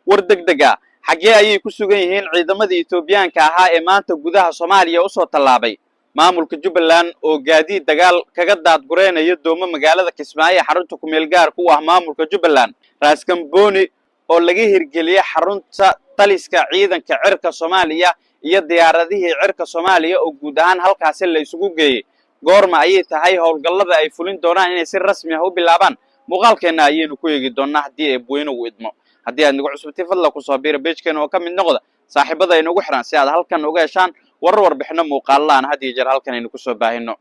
War deg deg ah, xaggee ayay ku sugan yihiin ciidamadii Etoobiyaanka ahaa ee maanta gudaha Soomaaliya usoo tallaabay? Maamulka Jubbaland oo gaadiid dagaal kaga daadgureynaya doomo magaalada Kismaayo ee xarunta kumeel gaarka u ah maamulka Jubbaland. Raaskamboni oo laga hirgeliyey xarunta taliska ciidanka cirka Soomaaliya iyo diyaaradihii cirka Soomaaliya oo guud ahaan halkaasi la isugu geeyey. Goorma ayay tahay howlgallada ay fulin doonaan inay si rasmi ah u bilaabaan? Muuqaalkeenna ayaynu ku eegi doonnaa haddii Eebweyne uu idmo. Haddii aad nagu cusubtay, fadla kusoo biira page-keena oo ka mid noqda saaxiibada aynugu xiran, si aad halkan uga heshaan warar, warbixino, muuqaallaan had iyo jeer halkan aynu kusoo baahino.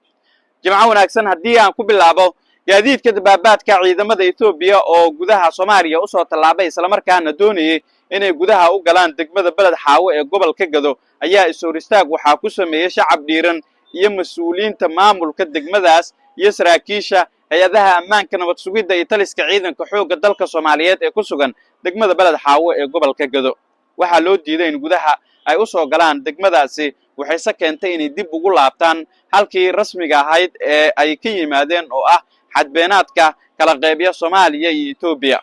Jimco wanaagsan. Haddii aan ku bilaabo, gaadiidka dabaabaadka ciidamada Etoobiya oo gudaha Soomaaliya usoo tallaabay, islamarkaana doonayay inay gudaha u galaan degmada Beled Xaawo ee gobolka Gado, ayaa is-hor istaag waxaa ku sameeyey shacab dhiiran iyo mas-uuliyiinta maamulka degmadaas iyo saraakiisha hay-adaha ammaanka, nabad sugidda iyo taliska ciidanka xoogga dalka Soomaaliyeed ee ku sugan degmada Beled Xaawo ee gobolka Gado. Waxaa loo diiday in gudaha ay usoo galaan degmadaasi, waxayse keentay inay dib ugu laabtaan halkii rasmiga ahayd ee ay ka yimaadeen, oo ah xadbeenaadka kala qeybya Soomaaliya iyo Etoobiya.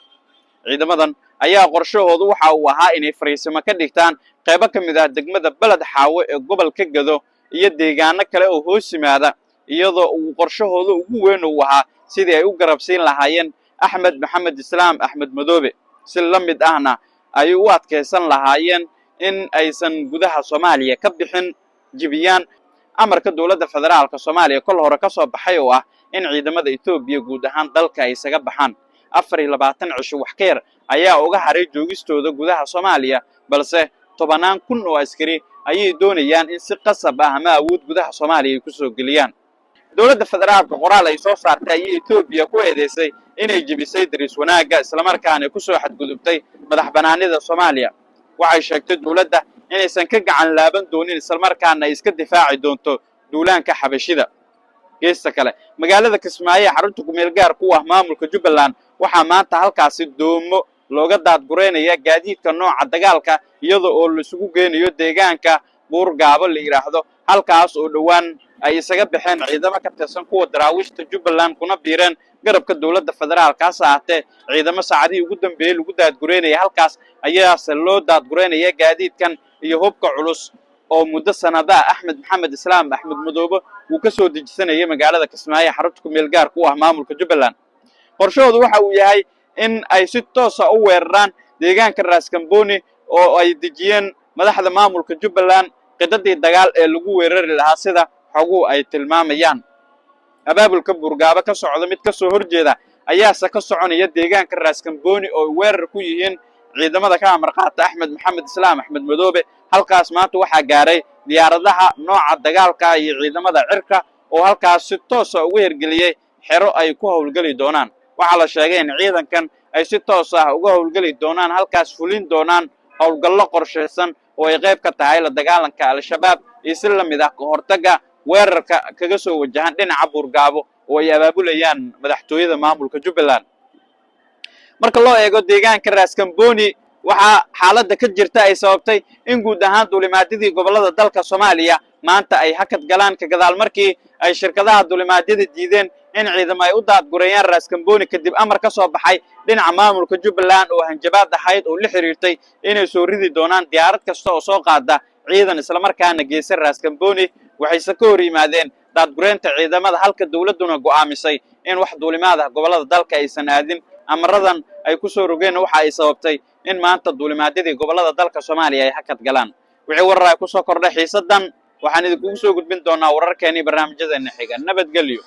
Ciidamadan ayaa qorshahoodu waxa uu ahaa inay fariisimo ka dhigtaan qaybo ka mid ah degmada Beled Xaawo ee gobolka Gado iyo deegaano kale oo hoos yimaada, iyadoo uu qorshahooda ugu weyn uu ahaa sidii ay u garabsiin lahaayeen Axmed Maxamed Islaam, Axmed Madoobe, si la mid ahna ay u adkaysan lahaayeen in aysan gudaha Soomaaliya ka bixin, jibiyaan amarka dowladda federaalka Soomaaliya kol hore ka soo baxay oo ah in ciidamada Etoobiya guud ahaan dalka ay isaga baxaan. 24 cisho wax ka yar ayaa uga haray joogistooda gudaha Soomaaliya, balse tobanaan kun oo askari ayay doonayaan in si qasab ah ama awood gudaha Soomaaliya ay kusoo geliyaan. Dowladda federaalka qoraal ay soo saartay ayay Etoobiya ku eedeysay inay jebisay daris wanaagga, islamarkaana kusoo xadgudubtay madax banaanida Soomaaliya. Waxay sheegtay dowladda inaysan ka gacan laaban doonin, islamarkaana ay iska difaaci doonto duulaanka Xabashida. Geesta kale, magaalada Kismaayo ee xarunta kumeel gaar ku ah maamulka Jubbaland, waxaa maanta halkaasi doomo looga daadgureynaya gaadiidka nooca dagaalka, iyada oo laisugu geynayo deegaanka Buurgaabo la yidhaahdo, halkaas oo dhowaan ay isaga baxeen ciidamo ka tirsan kuwa daraawiishta Jubbaland, kuna biireen garabka dowladda federaalka. Hase ahaatee, ciidamo saacadihii ugu dambeeyey lagu daadgureynaya halkaas ayaase loo daadgureynaya gaadiidkan iyo hubka culus oo muddo sanadaha Axmed Maxamed Islaam, Axmed Madoobe, uu ka soo dejisanayay magaalada Kismaayo, xarunta kumeel gaarka u ah maamulka Jubbaland. Qorshahoodu waxa uu yahay in ay si toosa u weeraraan deegaanka Raaskamboni oo ay dejiyeen madaxda maamulka Jubbaland qidadii dagaal ee lagu weerari lahaa, sida xoguhu ay tilmaamayaan. Abaabulka Buurgaabo ka socda mid ka soo horjeeda ayaase ka soconaya deegaanka Raaskamboni oo ay weerar ku yihiin ciidamada ka amar qaata Axmed Maxamed Islaam, Axmed Madoobe. Halkaas maanta waxaa gaaray diyaaradaha nooca dagaalka iyo ciidamada cirka oo halkaas si toosa ugu hirgeliyey xero ay ku howlgeli doonaan. Waxaa la sheegay in ciidankan ay si toos ah uga howlgeli doonaan halkaas, fulin doonaan howlgallo qorshaysan oo ay qayb ka tahay la dagaalanka Al-Shabaab iyo si la mid ah ka hortagga weerarka kaga soo wajahan dhinaca Buurgaabo oo ay abaabulayaan madaxtooyada maamulka Jubbaland. Marka loo eego deegaanka Raaskamboni, waxaa xaaladda ka jirta ay sababtay in guud ahaan duulimaadyadii gobollada dalka Soomaaliya maanta ay hakad galaan, ka gadaal markii ay shirkadaha duulimaadyada diideen in ciidamo ay u daadgureeyaan Raaskamboni, kadib amar ka soo baxay dhinaca maamulka Jubbaland oo hanjabaad ahayd oo la xiriirtay inay soo ridi doonaan diyaarad kasta oo soo qaada ciidan islamarkaana geysa Raaskamboni. Waxayse ka hor yimaadeen daadgureynta ciidamada, halka dowladduna go'aamisay in wax duulimaad ah gobollada dalka aysan aadin. Amaradan ay ku soo rogeen waxa ay sababtay in maanta duulimaadyadii gobollada dalka Soomaaliya ay hakad galaan. Wixii warar ay kusoo kordhay xiisadan waxaan idinkugu soo gudbin doonaa wararkeenii barnaamijyadeena xiga. Nabadgelyo.